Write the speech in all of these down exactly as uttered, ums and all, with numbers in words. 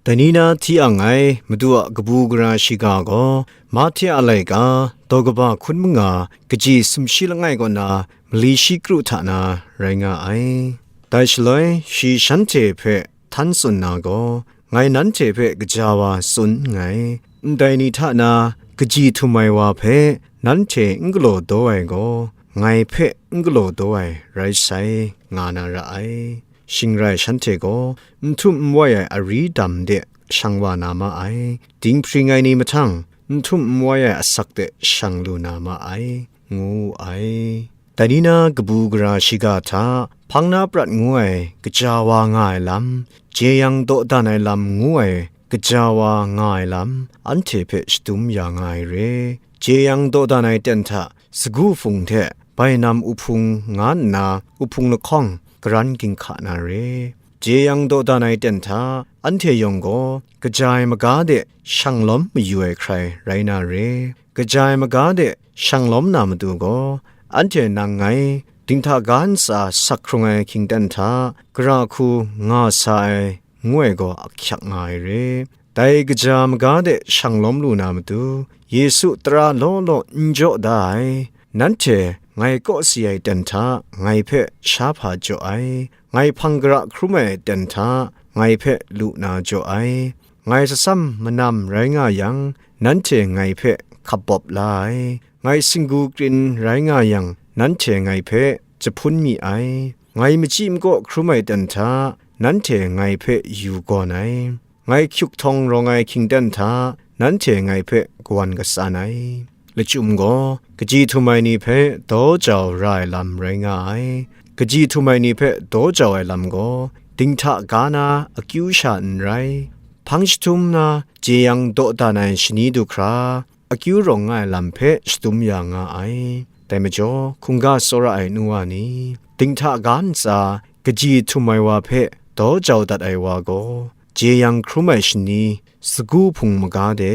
Dai ni na hti ang ai Madu a kabu gara shiga gaw, Mahte a laika, daw kaba hkun manga, kaji sumshi langai kaw na, mali shi kru hta na rai nga ai. Dai shaloi, shi shanhte hpe htan tsun na gaw, ngai nanhte hpe gaja wa tsun nngai. Ndai ni hta na, kaji htum ai wa hpe nanhte n galaw daw ai gaw, ngai hpe n galaw daw ai rai sai, nga na ra ai. Shing rai shanhte gaw, n htum n wai ai ari dam de shang wa na ma ai, dinghpring ai ni mahtang, n htum n wai ai asak de shang lu na ma ai, ngu wu ai. Dai ni na kabu gara shiga hta, hpang na prat ngu ai, kaja wa nga ai lam, jeyang dawdan ai lam ngu ai, kaja wa nga ai lam, anhte hpe shadum ya nga ai re. Jeyang dawdan ai ten hta, sagu hpung hte, bainam uhpung nga nna, uhpung lahkawng, karan ginhka na re. Jeyang dawdan ai ten hta, anhte yawng gaw, kaja ai maga de shang lawm mayu ai hkrai rai na re. Kaja ai maga de shang lawm na matu gaw, anhte nang ngai dinghta ga ntsa sak hkrung ai hkying ten hta, gara hku nga sa ai, ngu ai gaw ahkyak nga ai re. Dai kaja maga de shang lawm lu na matu, Yesu tara law law n jaw da ai, nanhte ngai kawsi ai ten hta ngai hpe sha hpa jaw ai, ngai hpang gara hkrum ai ten hta ngai hpe lu na jaw ai, ngai satsam manam rai nga yang, nanhte ngai hpe hkap bawp la ai, ngai singgu krin rai nga yang, nanhte ngai hpe jahpun mi ai, ngai machyi makaw hkrum ai ten hta nanhte ngai hpe yu gawn ai, ngai hkyuk htawng rawng ai hkying ten hta nanhte ngai hpe kawan katsan ai. Lachyum gaw, kaji htum ai ni hpe daw jau ra ai lam rai nga ai. Kaji htum ai ni hpe daw jau ai lam gaw, dinghta ga na akyu sha n rai, hpang jahtum na jeyang dawdan ai shani du hkra, akyu rawng nga ai lam hpe shadum ya nga ai. Dai majaw, hkungga tsawra ai nu wa ni, dinghta ga ntsa kaji htum ai wa hpe daw jau dat ai wa gaw, jeyang hkrum ai shani, sagu hpung maga de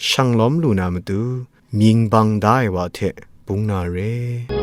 shang lawm lu na matu, mying bang da ai wa hte bung na re.